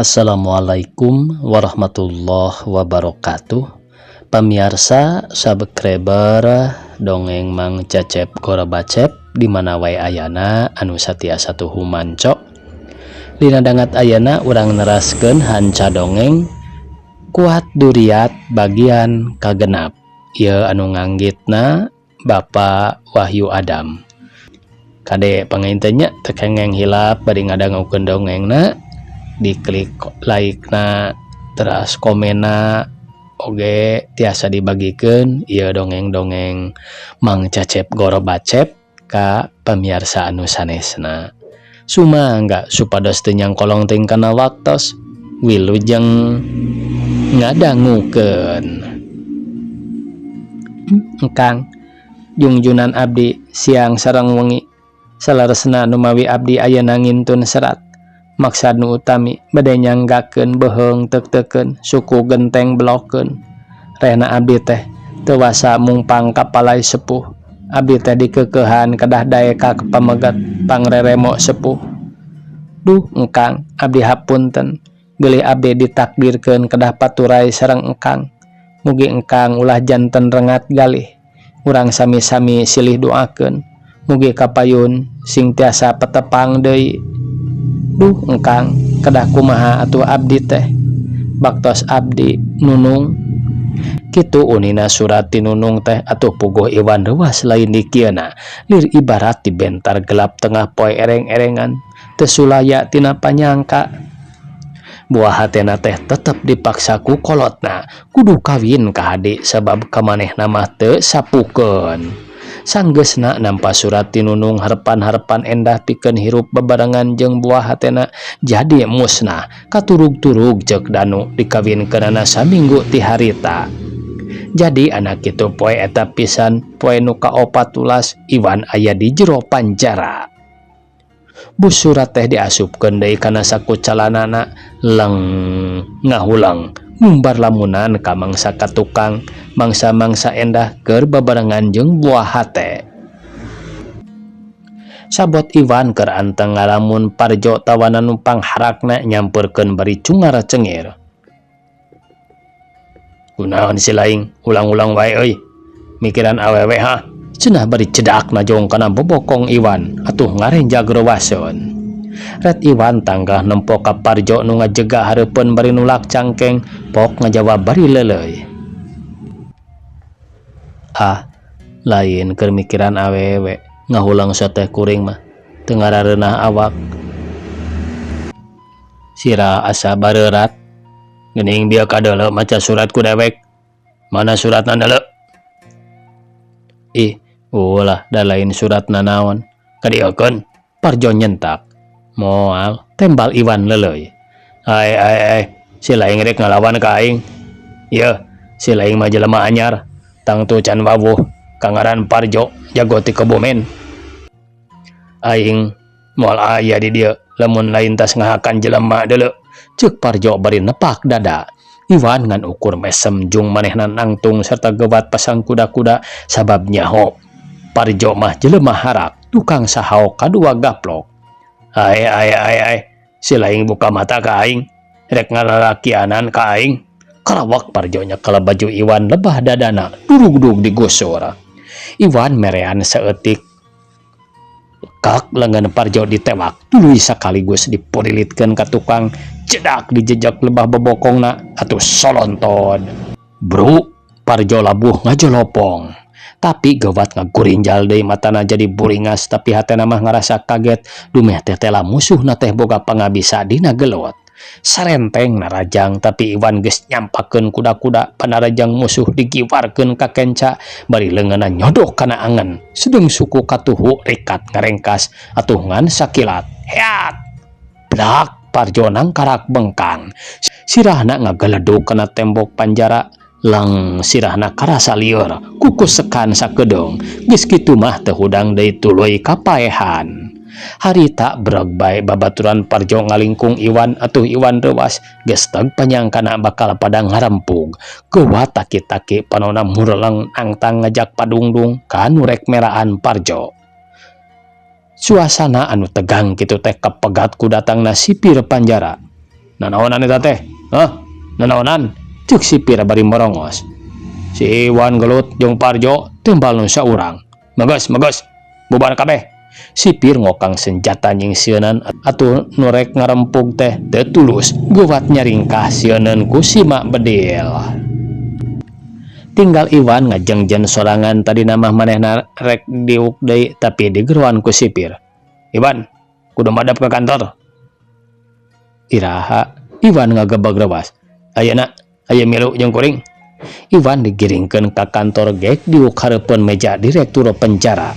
Assalamualaikum warahmatullahi wabarakatuh. Pamiarsa subscriber Dongeng Mang Cecep Gorobacep di mana wae ayana anu satiasa tuhu manco. Dina dangat ayana urang neraskeun hanca dongeng Kuat Duriat bagian kagenap. Ieu anu nganggitna Bapak Wahyu Adam. Kade panginten nya, teu kengeng hilap bari ngadangukeun dongengna diklik like na, teras komenna oge tiasa dibagikan ieu dongeng-dongeng Mang Cecep Gorobacep ka pamiarsa anu sanesna. Sumangga supados teu nyangkolong teuing kana waktos. Wilujeng ngadangukeun. Engkang, jungjunan abdi siang sareng wengi. Saleresna numawi abdi ayeuna ngintun serat, maksad nu utami bade nyanggakeun beuheung teuktekeun suku genteng belokeun. Rehna abdi teh teu wasa mungpang ka palai sepuh. Abdi teh dikeukehan kedah daek ka pamegat pangreremo sepuh. Duh engkang, abdi hapunten bilih abdi ditakdirkeun kedah paturay sareng engkang. Mugi engkang ulah janten rengat galih. Urang sami-sami silih doakeun mugi kapayun sing tiasa patepang deui. Duh engkang, kedah kumaha atuh abdi teh baktos abdi Nunung. Kitu unina surat ti Nunung teh. Atuh puguh Iwan reuwas lain dikieuna. Lir ibarat dibentar gelap tengah poe ereng-erengan, teu sulaya tina panyangka. Buah hatena teh tetep dipaksa ku kolotna kudu kawin ka Hadi sabab kamanehna mah teu sapukeun. Sanggeusna nampa surat ti Nunung, harepan-harepan endah pikeun hirup babarengan jeung buah hatena jadi musnah. Katurug-turug ceuk Danu dikawinkeunana saminggu ti harita. Jadi anak kitu poe eta pisan, poe nu ka-14 Iwan aya di jero panjara. Bus surat teh diasupkeun deui kana saku calanana, leng ngahuleng ngumbar lamunan ka mangsa ka tukang mangsa-mangsa endah keur babarengan jeung buah hate. Sabot Iwan keur anteng ngalamun, Parjo tawanan nu pangharakna nyamperkeun bari cungar cengir. "Kunaon si laing ulang-ulang wae euy mikiran awewe, ha?" cenah bari cedak najong kana bobokong Iwan atuh ngarenjag reuwaseun. Ret Iwan tanggah nempo ka Parjo nu ngajega hareupeun bari nulak cangkeng pok ngajawab bari leuleuy, "Ah, lain keur mikiran awewe. Ngahulang teh kuring mah teu ngarareunah awak." "Sirah asa bareurat geuning. Bieu kadeuleu maca surat ku dewek. Mana suratna deuleu?" "Ih, ulah, da lain surat nanaon." "Kadieukeun," Parjo nyentak. "Moal," tembal Iwan leuleuy. "Ai ai ai, si laing rek ngalawan ka aing? Yeuh, si laing mah jelema anyar, tangtu can wawuh kangaran Parjo, jago ti Kebumen. Aing moal aya di dieu lamun lain tas ngahakan jelema deuleu," ceuk Parjo bari nepak dada. Iwan ngan ukur mesem jung manehna nangtung serta gewat pasang kuda-kuda sabab nyaho Parjo mah jelema harak, tukang sahao kadua gaplok. "Ai ai ai ai, si laing buka mata ka aing, rek ngalalakianan ka aing?" Karawak Parjo nyekal baju Iwan lebah dadana durugdug digusur. Iwan merean saeutik kak lengan Parjo ditewak tuluy sekaligus dipurilitkeun ka tukang. Cedak dijejak lebah bobokongna atuh solonton. Bro, Parjo labuh ngajolopong. Tapi gawat ngagurinjal deui, matana jadi buringas, tapi hatena mah ngarasa kaget dumeh teh tela musuhna teh boga pangabisa dina gelut. Sarenteng narajang, tapi Iwan geus nyampakeun kuda-kuda. Panarajang musuh digiwarkeun ka kenca bari leungeunna nyodok kana angen sedeng suku katuhu rikat ngarengkas atuh ngan sakilat. Heat blak, Parjo nangkarak bengkang, sirahna ngageledug kana tembok panjara. Lang, sirahna karasa lieur kukusekan sakedeung. Geus kitu mah teu hudang deui, tuluy kapaehan. Harita breg bae babaturan Parjo ngalingkung Iwan atuh Iwan reuwas. Geus teg panyangkana bakal pada ngarempug. Geuwat taki-taki panona mureleng nangtang ngajak padungdung ka nu rek meraan Parjo. Suasana anu tegang kitu teh kapegat ku datangna sipir panjara. Nanaonan eta teh? Hah? Nanaonan? Ceuk sipir bari merongos. Si Iwan gelut jeung Parjo timbal nu saurang. Mageus, mageus. Bubar kabeh. Sipir ngokang senjata nyingsieunan atuh nu rek ngarempug teh teu tulus geuwat nyaringkah sieuneun ku sima bedil. Tinggal Iwan ngajengjen sorangan tadina mah manehna rek diuk deui tapi digeroan ku sipir. Iwan, kudu madep ka kantor. Iraha, Iwan ngagebeg reuas. Ayeuna, aya milu jeung kuring. Iwan digiringkeun ka kantor gek diuk hareupeun meja direktur penjara.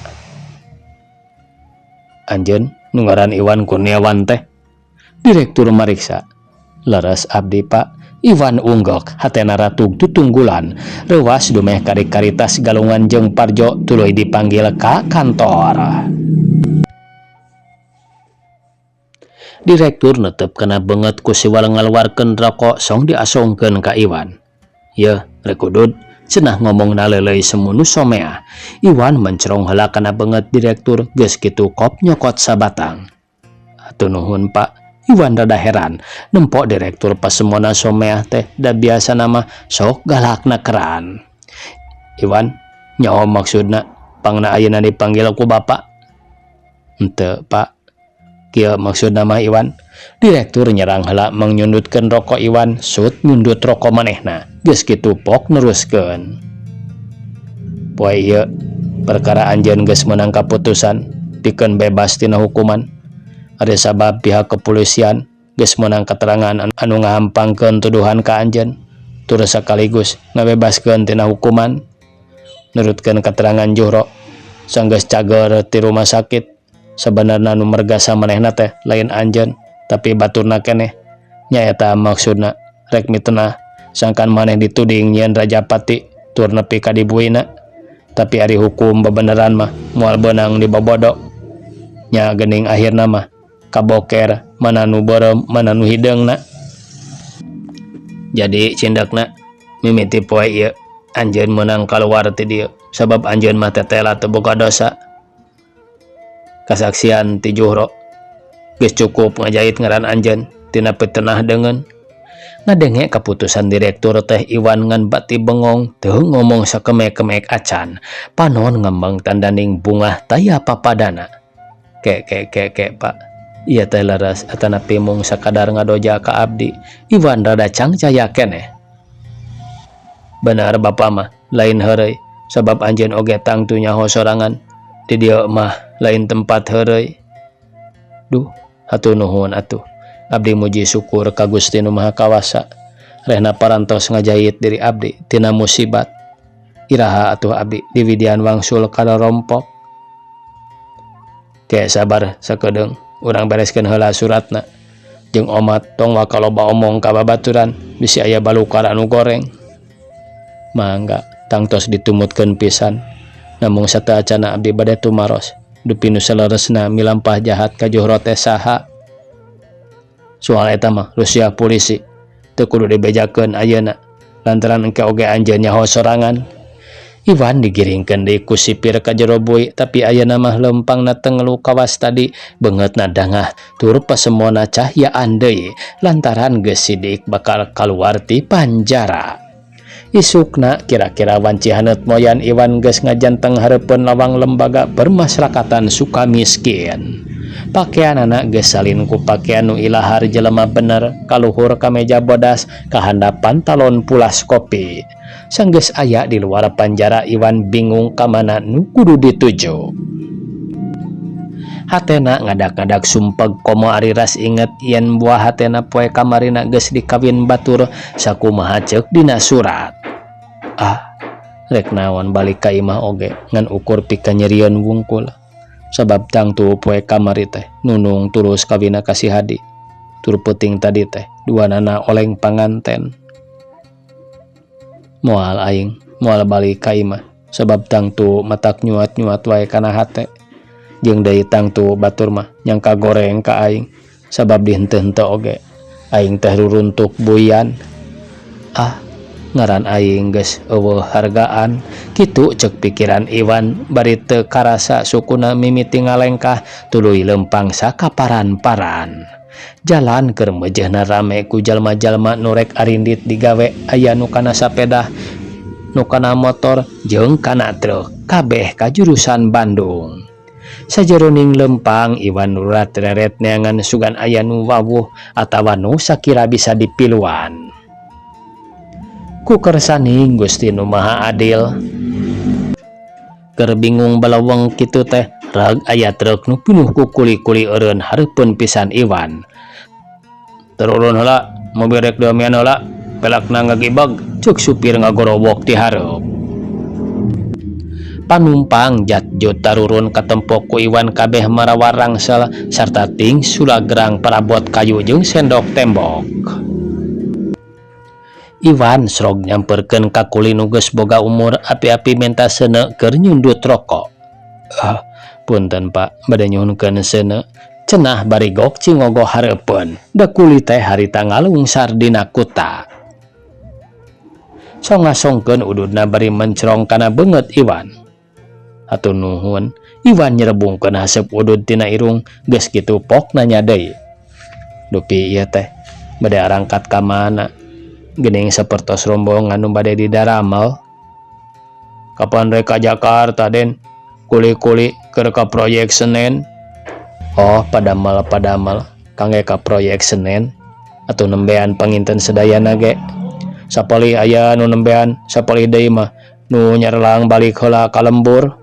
Anjeun nu ngaran Iwan Kurniawan teh? Direktur mariksa. Leres abdi Pak. Iwan unggek, hatena ratug tutunggulan. Reuwas dumeh kari-karitas galungan jeung Parjo tuluy dipanggil ka kantor. Direktur netep kana beungeut ku siwal ngaluarkeun roko song diasongkeun ka Iwan. Yeuh, rek udud, cenah ngomongna leuleuy semu nu someah. Iwan mencrong heula kana beungeut direktur geus kitu kop nyokot sabatang. Hatur nuhun Pak. Iwan rada heran, nempo direktur pasemona someah teh da biasana mah sok galakna keran. Iwan, nyaho maksudna pangna ayeuna dipanggil ku bapa? Henteu, Pak. Kieu maksudna mah Iwan. Direktur nyerang heula mangnyundutkeun roko Iwan, sut nyundut roko manehna. Geus kitu pok neruskeun. Poe ieu perkara anjeun geus meunang kaputusan pikeun bebas tina hukuman. Ari sabab pihak kepolisian geus meunang keterangan anu ngahampangkeun tuduhan ka anjeun tur sakaligus ngabebaskeun tina hukuman. Nurutkeun keterangan Juhro sanggeus cager ti rumah sakit sabenerna nu mergasa manehna teh lain anjeun tapi baturna keneh. Nyaeta maksudna rek mitenah sangkan maneh dituding nyieun rajapati tur nepi ka dibuina. Tapi ari hukum bebeneran mah moal beunang dibobodo. Nya geuning akhirna mah kaboker mana nu beureum mana nu hideungna. Jadi cindekna mimiti poe ieu anjeun meunang kaluar ti dieu sabab anjeun mah tetela teu boga dosa. Kasaksian ti Juhro geus cukup ngajait ngaran anjeun tina pitenah deungeun. Ngadenge kaputusan direktur teh Iwan ngan bati bengong teu ngomong sakemek-kemek acan. Panon ngembang tandaning bungah taya papadana. Ke ke ke ke Pak. Ieu teh leres atanapi mung sakadar ngadoja ka abdi. Iwan rada cangcaya keneh. Bener bapa mah lain heureuy sabab anjeun oge tangtu nyaho sorangan. Di dieu mah lain tempat heureuy. Duh, hatur nuhun atuh. Abdi muji syukur ka Gusti Nu Maha Kawasa. Rehna parantos ngajait diri abdi tina musibat. Iraha atuh abdi diwidian wangsul ka rompok. Ke sabar sakedeung, urang bereskeun heula suratna. Jeung omat tong waka loba omong ka babaturan bisi aya balukar anu goreng. Mangga tangtos ditumutkeun pisan. Namung sateuacanna abdi bade tumaros. Dupi nu saleresna milampah jahat ka Juhro teh saha. Soal eta mah rusiah polisi teu kudu dibejakeun ayeuna lantaran engke oge anjeun nyaho sorangan. Iwan digiringkeun deui ku sipir ka jero bui tapi ayeuna mah leumpangna teu ngelu kawas tadi beungeutna dangah tur pasemona cahyaan deui lantaran geus sidik bakal kaluar ti panjara. Isukna kira-kira wanci haneut moyan Iwan geus ngajanteng hareupeun lawang lembaga permasyarakatan Sukamiskin. Pakeanana geus salin ku pakean nu ilahar jelema bener kaluhur kameja bodas kahandap pantalon pulas kopi. Sanggeus aya di luar panjara Iwan bingung ka mana nu kudu dituju. Hatena ngadak-ngadak sumpeg komo ari ras inget yen buah hatena poe kamarina geus dikawin batur sakumaha ceuk dina surat. Ah, rek naon balik ka imah oge ngan ukur pikanyerieun wungkul. Sabab tangtu poe kamari teh Nunung tulus kawina ka si Hadi. Tur peuting tadi teh duanana oleng panganten. Moal aing moal balik ka imah sabab tangtu matak nyuat-nyuat wae kana hate. Jeung deui tangtu batur mah nyangka goreng ka aing sabab dihenteu-henteu oge aing teh ruruntuk buian. Ah, ngaran aing geus eueuh hargaan kitu ceuk pikiran Iwan bari teu karasa sukuna mimiti ngalengkah tuluy leumpang sakaparan-paran. Jalan keur meujeuhna rame ku jalma-jalma nu rek arindit digawe aya nu kana sapeda, nu kana motor jeung kana truk kabeh ka jurusan Bandung. Sajeroning lempang Iwan rurat-reret neangan sugan aya nu wawuh atawa nu sakira bisa dipiluan. Ku kersaning Gusti Nu Maha Adil. Keur bingung balaweng kitu teh rag aya truk nu pinuh ku kuli-kuli eureun hareupeun pisan Iwan. Turun heula, mobil rek diomean heula, pelakna ngagibag, ceuk supir ngagorowok ti hareup. Panumpang jatjut tarurun katempo ku Iwan kabeh marawa rangsel sarta ting sulagrang parabot kayu jeung sendok tembok. Iwan srog nyamperkeun ka kuli nu geus boga umur api-api menta seuneu keur nyundut rokok. Ah, punten Pak, bade nyuhunkeun seuneu. Cenah bari gok cingogo hareupeun. Da kuli teh harita ngalungsar dina kuta. Songasongkeun ududna bari mencrong kana beungeut Iwan. Hatur nuhun, Iwan nyerebungkeun haseup udud tina irung, geus kitu pok nanya deui. Dupi ieu teh bade arangkat ka mana? Geuning sapertos rombongan nu bade didaramel. Kapan rek ka Jakarta, Den? Kuli-kuli keur ka proyek Senen. Oh, padamel-padamel kangge ka proyek Senen. Atuh nembean panginten sadayana ge. Sapalih aya nu nembean, sapalih deui mah nu nyarelang balik heula ka lembur.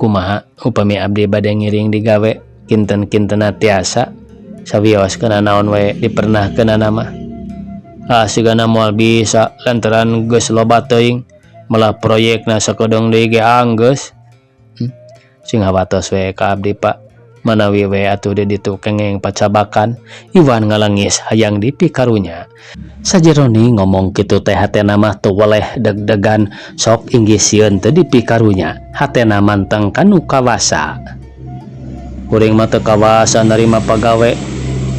Kumaha upami abdi bade ngiring digawe kinten-kintenna tiasa sawios kana naon we dipernahkeunana mah. Ah, sigana moal bisa lantaran geus loba teuing malah proyekna sakedeung deui ge anggeus. Sing hawatos we ka abdi Pak. Manawi we atuh di ditu kengeng pacabakan. Iwan ngalengis hayang dipikarunya. Sajeroni ngomong kitu teh hatena mah teu weleh deg-degan sok inggih sieun teu dipikarunya. Hatena manteng kanu kawasa. Kuring mah teu kawasa narima pagawe.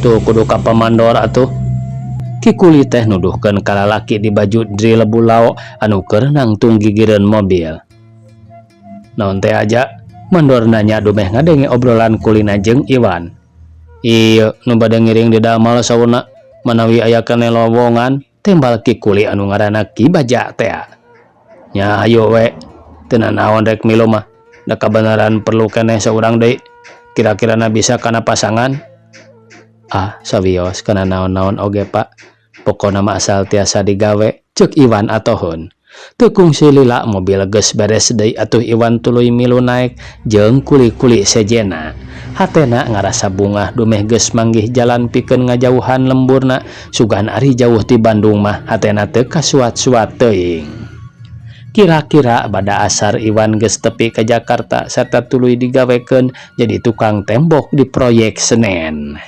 Tuh kudu ka pamandor atuh. Ki kuli teh nuduhkeun ka lalaki di baju drill bulao anu keur nangtung gigireun mobil. Naon teh aja? Mandor nanya dumeh ngadenge obrolan kulina jeung Iwan. Ieu nu bade ngiring didamel saurna manawi aya keneh lowongan tembal ki kuli anu ngaranna Ki Baja tea. Nya hayu we teu nanaon rek milu mah da kabeneran perlu keneh saurang deui kira-kirana bisa kana pasangan. Ah sawios kana naon-naon oge Pak. Pokona mah asal tiasa digawe ceuk Iwan atoheun. Teu kungsi lila mobil geus beres deui atuh Iwan tuluy milu naek jeung kuli-kuli sejenna. Hatena ngarasa bungah dumeh geus manggih jalan pikeun ngajauhan lemburna sugan ari jauh ti Bandung mah hatena teu kasuat-suat teuing. Kira-kira bada asar Iwan geus tepi ka Jakarta sarta tuluy digawekeun jadi tukang tembok di proyek Senen.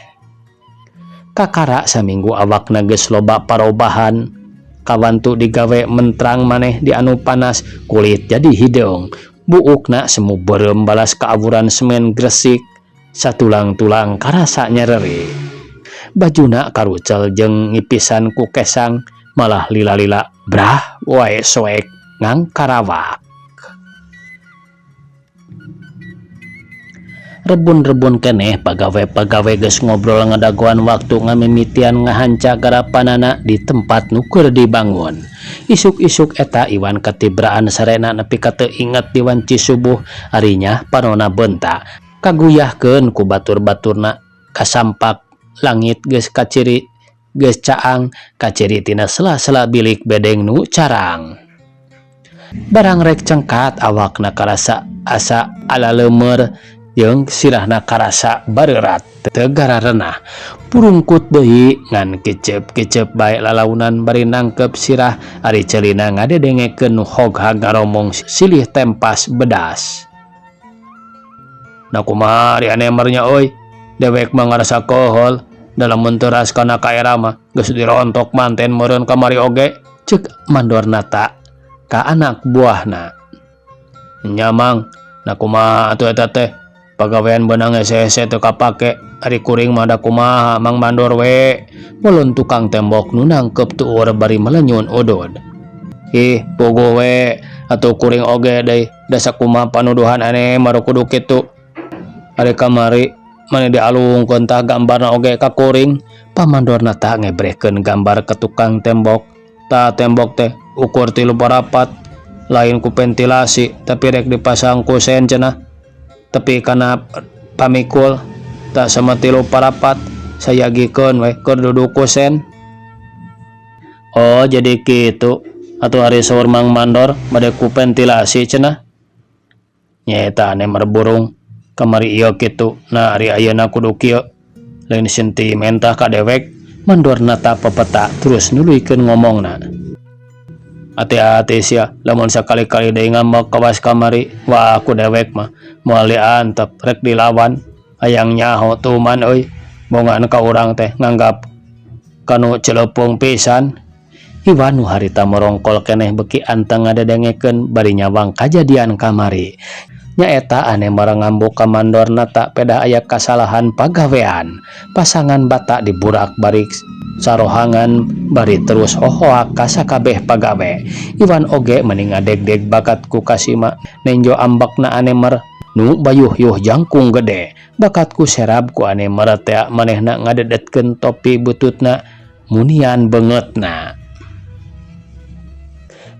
Kakara saminggu awakna geus loba parobahan. Kawantu digawe mentrang maneh di anu panas kulit jadi hideung. Buukna semu beureum balas kaawuran semen Gresik. Satulang-tulang karasa nyereri. Bajuna karucel jeung ngipisan ku kesang malah lila-lila brah wae soek ngangkarawak. Rebun-rebun keneh pagawe-pagawe geus ngobrol ngadagoan waktu ngamimitian ngahanca garapanana di tempat nu keur dibangun. Isuk-isuk eta Iwan katibraan sarena nepi ka teu inget di wanci subuh ari nyah panona beunta. Kaguyahkeun ku batur-baturna kasampak langit geus kaciri geus caang kaciri tina sela-sela bilik bedeng nu carang. Barang rek cengkat awakna karasa asa alaleumeur jeung sirahna karasa bareurat teu gararenah. Purungkut deui ngan kiceup-kiceup bae lalaunan bari nangkep sirah ari ceulina ngadedengekeun nu hoghag ngaromong silih tempas bedas. Nah kumaha ari anemer nya euy, dewek mah ngarasa koheul da lamun teu ras kana ka era mah geus dirontok manten meureun kamari oge ceuk mandor nata ka anak buahna. Nya mang, nah kumaha atuh eta teh pagawean beunang hese-hese teu kapake ari kuring mah da kumaha mang mandor we. Mulun tukang tembok nu nangkep tuur bari melenyun udud. Ih puguh we atuh kuring oge deui da sakumaha panuduhan ane mah kudu kitu. Ari kamari Mani dialungkeun tah gambarna oge ka kuring. Pamandorna tah ngebrehkeun gambar ka tukang tembok. Tah tembok teh ukur tilu parapat lain ku ventilasi tapi rek dipasang ku sen cenah. Tepi kana pamikul tah sama tilu parapat sayagikeun we keur duduk ku sen. Oh jadi kitu atuh ari saur Mang Mandor bade ku ventilasi cenah. Nyaeta Anemer burung kamari ieu kitu nah ari ayeuna kudu kieu lain sentimen tah ka dewek mandorna ta pepeta terus nuluykeun ngomongna. Hati-hati sia lamun sakali-kali deui ngambek kawas kamari wah ku dewek mah moal diantep rek dilawan hayang nyaho tuman euy bongan ka urang teh nganggap kanu celeupung pisan. Iwan nu harita morongkol keneh beuki anteng ngadedengekeun bari nyawang kajadian kamari. Nyaeta Anemar ngambuk ka mandorna ta pedah aya kasalahan pagawean. Pasangan bata diburak bari sarohangan bari terus hohoak ka sakabeh pagawe. Iwan oge meni ngadegdeg bakat ku kasima nenjo ambekna Anemer nu bayuh-yuh jangkung gede. Bakat ku serab ku Anemer tea manehna ngadedetkeun topi bututna munian beungeutna.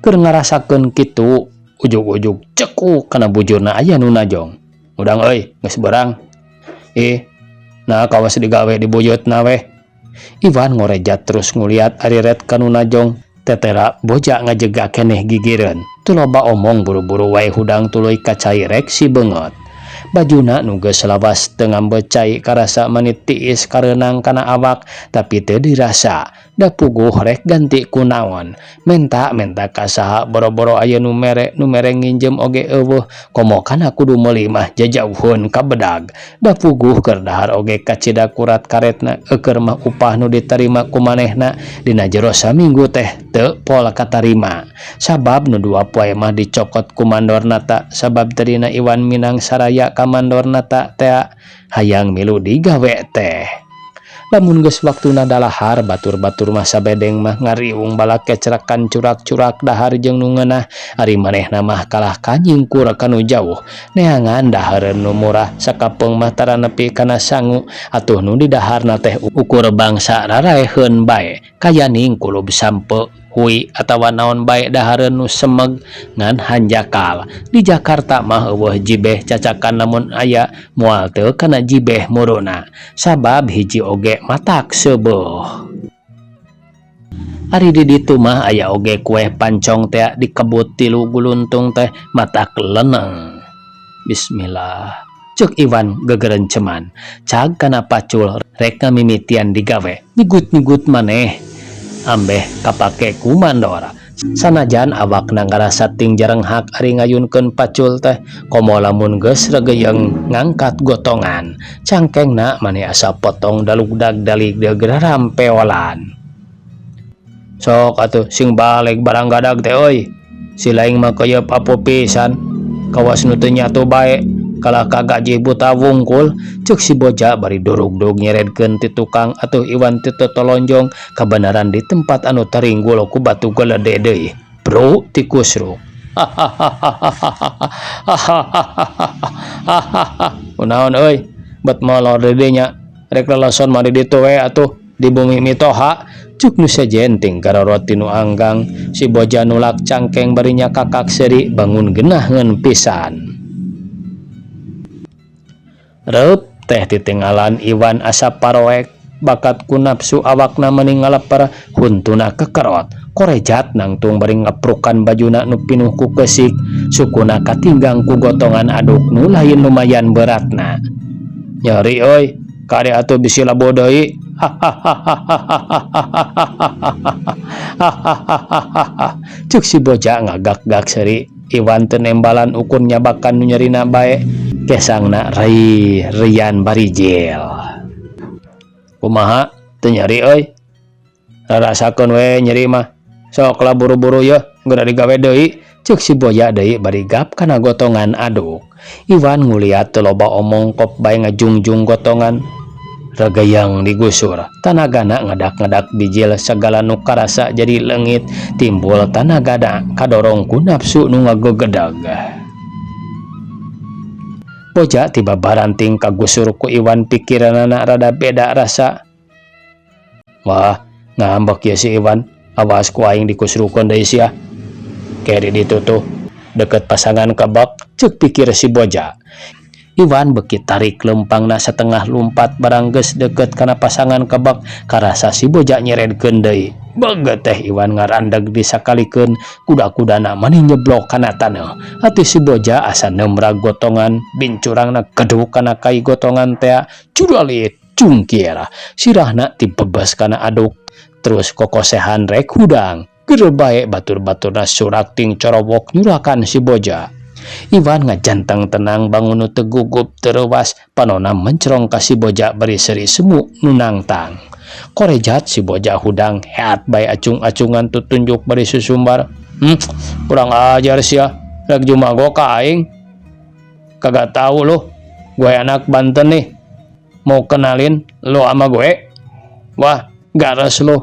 Keur ngarasakeun kitu ujug-ujug cekuk kana bujurna aya nu najong. Hudang euy, geus beurang. Ih, nah kawas digawe di buyutna weh. Iwan ngorejat terus nguliat ari ret ka nu najong. Tetera boja ngajega keneh gigireun. Teu loba omong buru-buru wae hudang tuluy ka cai rek si beungeut. Bajuna nu geus lawas teu ngambeu cai karasa mani tiis kareunang kana awak tapi teu dirasa. Da puguh rek ganti ku naon. Menta menta ka saha boro-boro aya nu mere nu mere nginjem oge eueuh komo kana kudu meuli mah jajauheun ka bedag. Da puguh keur dahar oge kacida kurat karetna eueur mah upah nu ditarima ku manehna dina jero saminggu teh teu pol katarima. Sabab nu dua poe mah dicokot ku mandorna ta sabab tadina Iwan Minang saraya ka mandorna ta tea hayang milu digawe teh. Lamun geus waktuna dalahar batur-batur mah sabedeng mah ngariung balakecrakan curak-curak dahar jeung nu ngeunah ari manehna mah kalah kanyingkur ka nu jauh neangan dahareun nu murah sakapeung mah tara nepi kana sangu atuh nu didaharna teh ukur bangsa raraeheun bae kayaning kulub sampe hui atawa naon bae dahareun nu semeg ngan hanjakal. Di Jakarta mah eueuh jibeh cacakan lamun aya moal teu kana jibeh muruna sabab hiji oge matak seubeuh. Ari di ditu mah aya oge kueh pancong tea dikebut tilu guluntung teh matak leneng. Bismillah. Cek Iwan gegerenceman. Cag kana pacul rek ngamimitian digawe nyugut-nyugut maneh. Ambeh kapake ku mandor. Sanajan awakna ngarasa ting jarenghak ari ngayunkeun pacul teh komo lamun geus regeyeng ngangkat gotongan. Cangkengna maneh asa potong dalugdag daligdeug rarampeolan. Sok atuh sing baleg barang gadag teh euy. Si laing mah keuyeub apu pisan. Kawas nu teu nyatu bae. Kalah ka gaji buta wungkul cek si boja bari durugdug nyeredkeun ti tukang atuh Iwan ti totolonjong kabenaran di tempat anu taringgul ku batu gelede deui. Bro tikusruk. Kunaon euy bet molor di dinya rek leleson mah di ditu we atuh di bumi mitoha cuk nu sejen ting garorot ti nu anggang si boja nulak cangkeng bari nyakakak seuri bangun geunaheun pisan. Reup teh titinggalan Iwan asa paroek bakat ku nafsu awakna meni ngaleper huntuna kekerot korejat nangtung bari ngeprukan bajuna nu pinuh ku keusik sukuna katinggang ku gotongan aduk nu lain lumayan beratna. Nyeri euy kade atuh bisi labo deui. Hahahahahahahahahahahahahahaha cuk si boja ngagak-gak seuri. Iwan teu nembalan ukur nyabakan nu nyerina bae kesangna rai rian barijil. Kumaha teu nyeri euy rarasakeun we nyeri mah sok lah buru-buru yeuh geura digawe deui ceuk si boya deui bari gap kana gotongan aduk. Iwan nguliat teu loba omong kop bae ngajungjung gotongan regeyang digusur tanagana ngadak-ngadak bijil sagala nu karasa jadi leungit timbul tanagana kadorong ku nafsu nu ngagegedag. Boja tiba baranting kagusur ku Iwan pikiranana rada beda rasa. Wah, ngambek ya si Iwan. Awas ku aing dikusrukeun deui sia. Keri ditutuh deket pasangan kebak cek pikir si Boja. Iwan beki tarik lempangna setengah lumpat barang geus deket kana pasangan kebak karasa si Boja nyeredkeun deui. Beget teh Iwan ngarandeg disakalikeun kuda-kudana mani nyeblok kana taneuh. Atuh si Boja asa nemrag gotongan bincurangna geduk kana kai gotongan tea curalit cungkir. Sirahna tibebes kana aduk terus kokosehan rek hudang. Geur bae batur-baturna surak ting corowok nyurakan si Boja. Iwan ngajanteng tenang bangun nu teu gugup teu reuwas panona mencrong ka si Boja bari seuri semu nu nangtang. Korejat si Boja hudang heat bae acung-acungan tutunjuk bari susumbar. Kurang ajar sia, rek jumago ka aing. Kagak tahu lu, gue anak Banten nih. Mau kenalin lu sama gue? Wah, gares lu,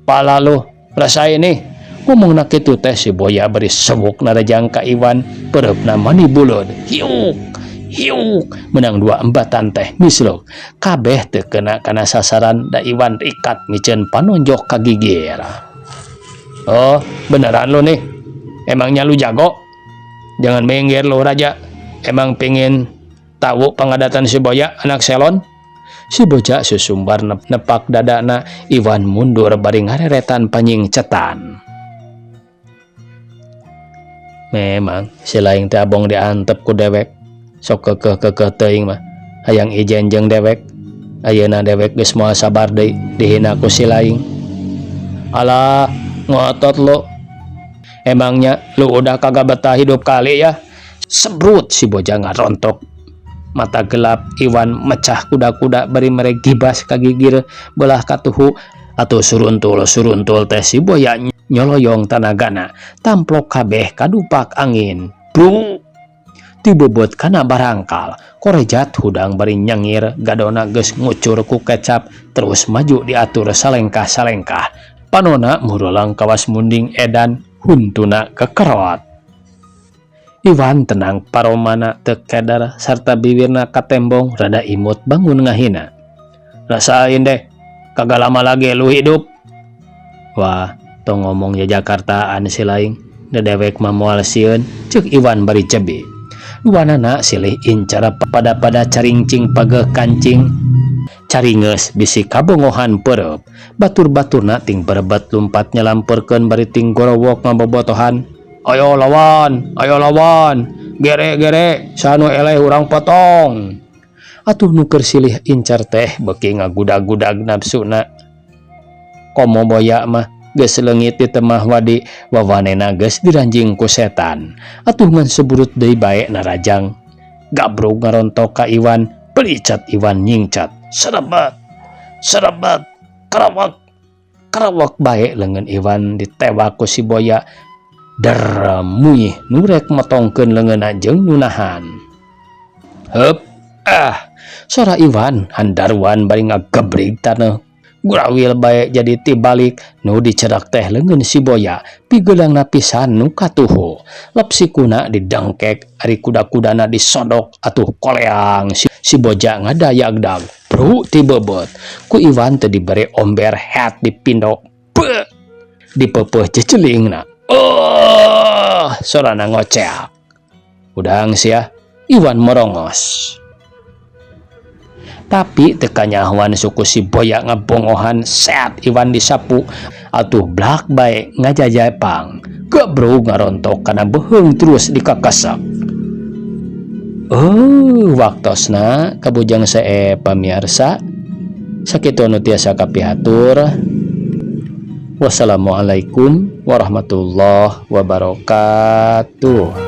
pala lu, rasain nih. Ngomongna kitu teh si Boya bari sewuk narajang ka Iwan, peureupna mani buleud. Hiuk, hiuk, menang dua embatan teh misluk. Kabeh teu kena kana sasaran da Iwan rikat miceun panonjok ka gigir. Oh, beneran lu nih? Emangnya lu jago? Jangan minggir lu raja. Emang pingin tahu pengadatan si Boya anak selon? Si Boja susumbar nepak dadana, Iwan mundur bari ngareretan panyingcetan. Memang si laing teh abong diantep ku dewek. Sok kekeh-kekeh teuing mah. Hayang ijen jeung dewek. Ayeuna dewek geus moal sabar deui dihina ku si laing. Alah, ngotot lu. Emangnya lu udah kagak betah hidup kali ya? Sebrut si Boja ngarontok. Mata gelap Iwan mecah kuda-kuda bari mere gibas ka gigir belah katuhu atuh suruntul-suruntul teh si Boya nyoloyong tanagana tamplok kabeh kadupak angin. Bru tibeubeut kana barangkal korejat hudang bari nyengir gadona geus ngucur ku kecap terus maju diatur salengkah-salengkah panona murulang kawas munding edan huntuna kekerot. Iwan tenang paromana teu keder sarta bibirna katembong rada imut bangun ngahina. Rasain deh, kagak lama lagi lu hidup. Wah, tong ngomong ya Jakartaan si laing, da dewek mah moal sieun, ceuk Iwan bari cebi. Duanana silih incar pada-pada caringcing pageuh kancing. Caringeus bisi kabongohan peureub. Batur-baturna ting berebet lumpat nyalampeurkeun bari ting gorowok ngabobotohan. Ayo lawan, ayo lawan, gere gere, sanu eleh urang potong. Atuh nu keur silih incar teh beuki ngagudag-gudag nafsuna. Komo Boya mah geus leungit di temah wadi, wawanena geus diranjing ku setan. Atuh ngan seburut deui bae narajang. Gabrug ngarontok ka Iwan, pelicat Iwan nyingcat. Serebet, serebet, kerawak, kerawak bae leungeun Iwan ditewak ku si Boya. Der muyih nurek motongkeun leungeunna jeung nu nahan. Heup, ah, sora Iwan handaruan bari ngagebrig taneuh. Gurawil bae jadi tibalik nu dicerak teh leungeun si Boya pigeulangna pisan nu katuhu. Lep sikuna didengkek ari kuda-kudana disodok atuh koleang si Boja ngadayagdag. Bru tibeubeut ku Iwan teu dibere omber heat dipindok. Beuh dipeupeuh jejelingna. Oh, sorana ngoceak. Udang sia, Iwan merongos. Tapi teu kanyahoan suku si Boya ngabongohan seat Iwan disapu atuh blak bae ngajajapang. Gebrug ngarontok kana beuheung terus dikakasek. Oh, waktosna kabujang sae pamiarsa. Sakitu anu tiasa kapihatur. Wassalamualaikum warahmatullahi wabarakatuh.